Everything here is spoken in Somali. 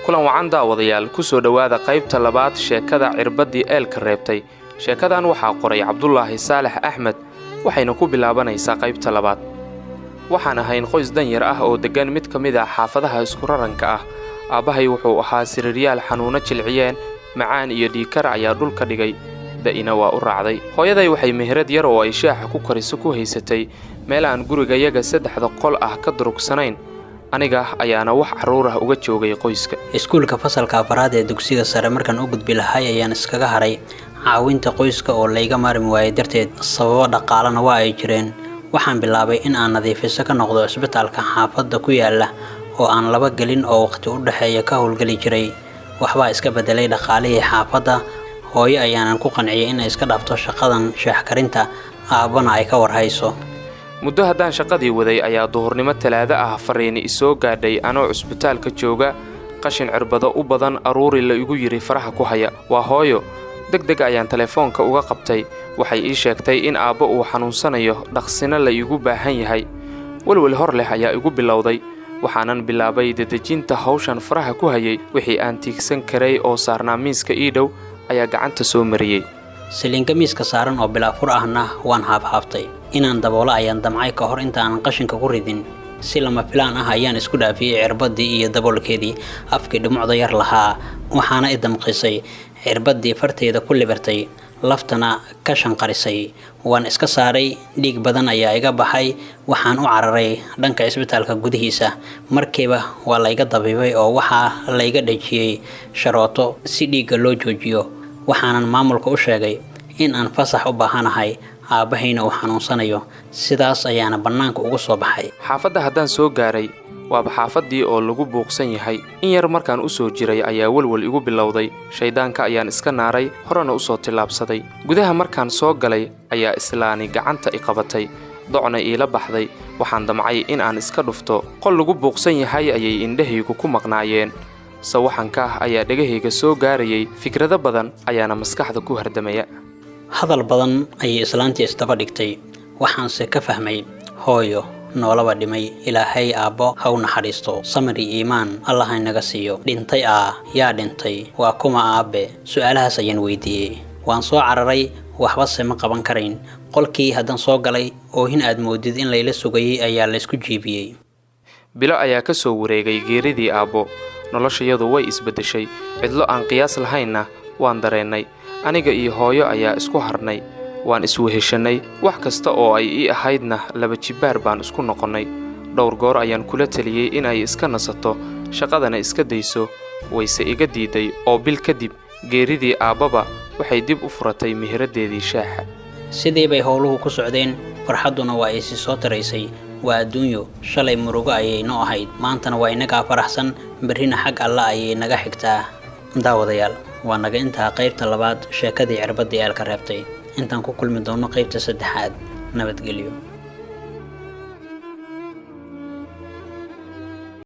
Kulan wacan, daawadayaal. Ku soo dhowaada qaybta labaad sheekada Cirbaddii Eelka Reebtay. Sheekadan waxaa qoray Cabdulaahi Saalax Axmed, waxayna ku bilaabanaysaa qaybta labaad. Waxaan ahayn qoys danyar ah oo deggan mid ka mid ah xaafadaha isku raranka ah. Aabbahay wuxuu ahaa siriiryaal xanuunno jilciyeen, macaan iyo dhiigkar ayaa dhulka dhigay, da'ina waa u raacday. Hooyaday waxay meherad yar oo ay shaaxa ku kariso ku haysatay meel aan gurigayaga saddexda qol ah ka durugsanayn. Aniga ayaana wax carruur ah uga joogay qoyska. Iskuulka fasalka afaraad ee dugsiga sare markaan u gudbi lahay ayaan iskaga haray caawinta qoyska oo layga maarmi waayay darteed. Sababo dhaqaalena waa ay jireen. Waxaan bilaabay in aan nadiifiso ka noqdo cisbitaalka xaafadda ku yaala oo aan laba gelin oo waqti u dhexeeya ka howlgeli jiray. Waxbaa iska bedelay dhaqaalihii xaafadda. Hooyo ayaanan ku qanciyay inay iska dhaafto shaqadan shaax karinta, aabbana ay ka warhayso. Muddo haddaan shaqadii waday ayaa duhurnimo Talaado ah farriini isoo gaadhay anoo cusbitaalka jooga. Qashin cirbado u badan aruuri la igu yidhi, faraha ku haya. Waa hooyo. Deg deg ayaan telefoonka uga qabtay. Waxay ii sheegtay in aabbo uu xanuunsanayo, dhaqsina la iigu baahan yahay. Welwel hor leh ayaa igu bilowday, waxaanan bilaabay dedejinta hawshan faraha ku hayay. Wixii aan tiigsan karay oo saarnaa miiska ii dhow ayaa gacanta soo mariyey. Saliinka miiska saaran oo bilaafur ahna waan haabhaabtay. Inaan daboolo ayaan damcay ka hor intaanan qashinka ku ridin. Si lama filaan ah ayaan isku dhaafiyey cirbaddii iyo daboolkeedii afkii dhumucda yar lahaa, waxaana i damqisay cirbaddii farteyda ku libirtay, laftana ka shanqarisay. Waan iska saaray. Dhiig badan ayaa iga baxay. Waxaan u cararay dhanka isbitaalka gudihiisa. Markiiba waa layga dabiibay oo waxaa layga dhejiyey sharooto si dhiigga loo joojiyo. Waxaanan maamulka u sheegay in aan fasax u baahanahay, aabbahayna uu xanuunsanayo. Sidaas ayaana bannaanka ugu soo baxay. Xaafadda haddaan soo gaaray, waaba xaafaddii oo lagu buuqsan yahay. In yar markaan u soo jiray ayaa welwel igu bilowday. Shayddaanka ayaan iska naaray, horena u soo tillaabsaday. Gudaha markaan soo galay ayaa islaani gacanta i qabatay, docna iila baxday. Waxaan damcay in aan iska dhufto. Qol lagu buuqsan yahay ayay indhahaygu ku maqnaayeen. Sawaxanka ah ayaa dhegahayga soo gaarayay, fikrado badan ayaana maskaxda ku hardamaya. Hadal badan ayay islaantii isdaba dhigtay. Waxaanse ka fahmay hooyo noolaba dhimay. Ilaahay aabbo ha u naxariisto, samir iyo iimaan Allah inaga siiyo. Dhintay aa? Yaa dhintay? Waa kuma aabbe? Su-aalahaas ayaan weydiiyey. Waan soo cararay, waxbase ma qaban karayn. Qolkii haddaan soo galay, oohin aad moodid in layla sugayay ayaa laysku jiibiyey. Bilo ayaa ka soo wareegay geeridii aabbo. Noloshayadu way isbeddeshay, cidlo aan qiyaas lahaynna waan dareennay. Aniga iyo hooyo ayaa isku harnay, waan isweheshannay. Wax kasta oo ay ii ahaydna laba jibbaar baan isku noqonnay. Dhowr goor ayaan kula teliyey in ay iska nasato, shaqadana iska dayso, wayse iga diiday oo bil kadib geeridii aabbaba waxay dib u furatay meheraddeedii shaaxa. Sidii bay howluhu ku socdeen, farxadduna waa isi soo taraysay. Waa adduunyo. Shalay murugo ayay noo ahayd, maantana waa inagaa faraxsan, berrina xag alla ayay naga xigtaa. Daawadayaal, waa naga intaa qaybta labaad sheekadii Cirbaddii Eelka Reebtay. Intaan ku kulmi doonno qaybta saddexaad, nabadgelyo.